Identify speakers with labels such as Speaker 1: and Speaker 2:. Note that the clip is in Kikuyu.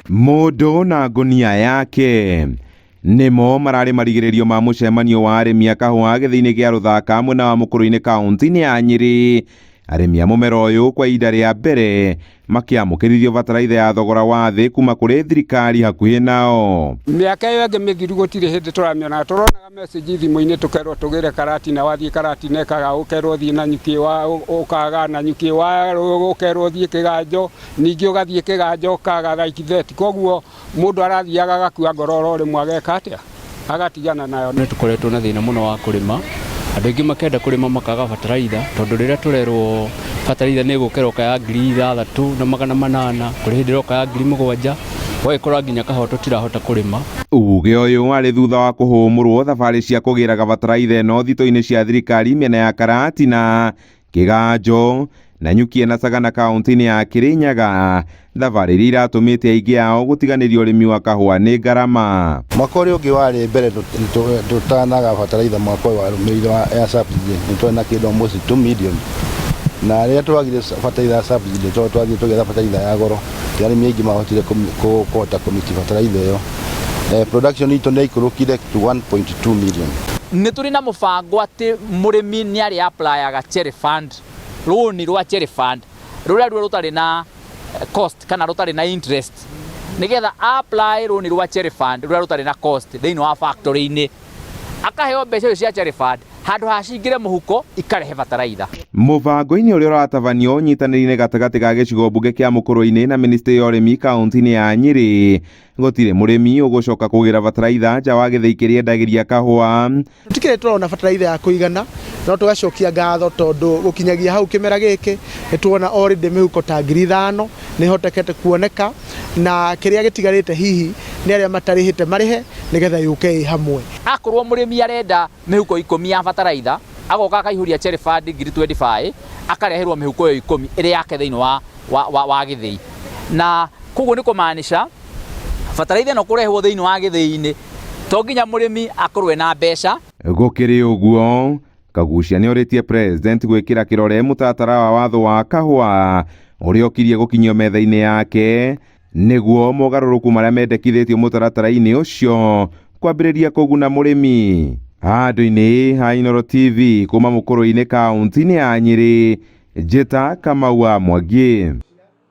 Speaker 1: Mũndũ na ngũnia yake nĩmo mararĩ marigĩrĩrio ma mũcemanio wa arĩmi a kahũa gĩthĩi-inĩ gĩa Rũthaka mwena wa Mũkũrũ-inĩ kaũntĩ-inĩ ya Nyĩrĩ. Arĩmi a mũmera ũyũ kwa ihinda rĩa mbere makĩamũkĩrithio bataraitha ya thogora wa thĩ kuma kũrĩ thirikari hakuhĩ nao.
Speaker 2: Mĩaka ĩyo ĩngĩ mĩthiru gũtirĩ hĩndĩ tũramĩona, tũronaga message thimũ-inĩ tũkerwo tũgĩre Karatina, wathiĩ Karatina ĩkaga, ũkerwo ũthiĩ Nanyuki ũkaga, Nanyuki ũkerwo ũthiĩ Kĩganjo, ningĩ ũgathiĩ Kĩganjo ũkaga like that. Koguo mũndũ arathiaga agakua ngoro oro rĩmwe ageka atĩa, agatigana nayo.
Speaker 3: Nĩ tũkoretwo na thĩna mũno wa kũrĩma, andũ aingĩ makĩenda kũrĩma makaga bataraitha, tondũ rĩrĩa tũrerwo bataraitha nĩ ĩgũka ĩroka ya 6800, kũrĩ hĩndĩ ĩroka ya 7000, ũgagĩkora nginya kahũa tũtirahota kũrĩma.
Speaker 1: Uge ũyũ warĩ thutha wa kũhũmũrwo thabarĩ cia kũgĩraga bataraitha ĩno thitoo-inĩ cia thirikari mĩena ya Karatina, Kĩganjo, Nanyukie na Sagana kaũntĩ-inĩ ya Kĩrĩnyaga, thabarĩ iria iratũmĩte aingĩ ao gũtiganĩria ũrĩmi wa kahũa nĩ ngarama.
Speaker 4: Mwaka ũrĩa ũngĩ warĩ mbere tũtanaga bataraitha mwaka ũyũ warũmĩrĩire wa ya subsidy nĩ twarĩ na kĩndũ almost 2 million, na rĩrĩa twagire bataraitha ya subsidy tondũ twathiĩ tũgĩetha bataraitha ya goro ti arĩmi aingĩ mahotire kũhota kũmiti bataraitha ĩyo. Production itũ nĩ yaikũrũkire to 1.2 million.
Speaker 5: Nĩ tũrĩ na mũbango atĩ mũrĩmi nĩ arĩ applyaga Cherry Fund, rũni rwa Cherry Fund rũrĩa ruo rũtarĩ na cost kana rũtarĩ na interest, nĩgetha apply rũni rwa Cherry Fund rũrĩa rũtarĩ na cost thĩinĩ wa factory-inĩ, akaheo mbeca icio cia Cherry Fund handũ ha cingĩre mũhuko ikarehe bataraitha.
Speaker 1: Mũbango-inĩ ũrĩa ũratabanio ũnyitanĩri-inĩ gatagatĩ ga gĩcigo mbunge kĩa Mũkũrũ-inĩ na ministry ya ũrĩmi kaũntĩ-inĩ ya Nyĩrĩ, gũtirĩ mũrĩmi ũgũcoka kũgĩra bataraitha nja wa gĩthĩi kĩrĩa endagĩria kahũa.
Speaker 6: Tũtikĩrĩ tũrona bataraitha ya kũigana, no tũgacokia ngatho tondũ gũkinyagia hau kĩmera gĩkĩ nĩ tuona already mĩhuko ta 5000 nĩ ĩhotekete kuoneka, na kĩrĩa gĩtigarĩte hihi nĩ arĩa matarĩhĩte marĩhe nĩgetha yũke ĩ hamwe.
Speaker 5: Akorwo mũrĩmi arenda mĩhuko 10 ya bataraitha, agoka akaihũria Cherry Fund 25,000, akareherwo mĩhuko ĩyo 10 ĩrĩ yake thĩinĩ wa gĩthĩi. Na koguo nĩ kũmaanisha bataraitha ĩno kũrehwo thĩinĩ wa gĩthĩi-inĩ to nginya mũrĩmi akorwo ena mbeca.
Speaker 1: Gũkĩrĩ ũguo, Kagucia nĩorĩtie president gwĩkĩra kĩrore mũtaratara wa watho wa kahũa ũrĩa ũkirie gũkinyio metha-inĩ yake nĩguo mogarũrũku marĩa mendekithĩtio mũtaratara-inĩ ũcio kwambĩrĩria kũguna mũrĩmi. Handũ-inĩ ha Inooro TV kuma Mũkũrũ-inĩ kaũntĩ-inĩ ya Nyĩrĩ, Njĩta Kamau wa Mwangi.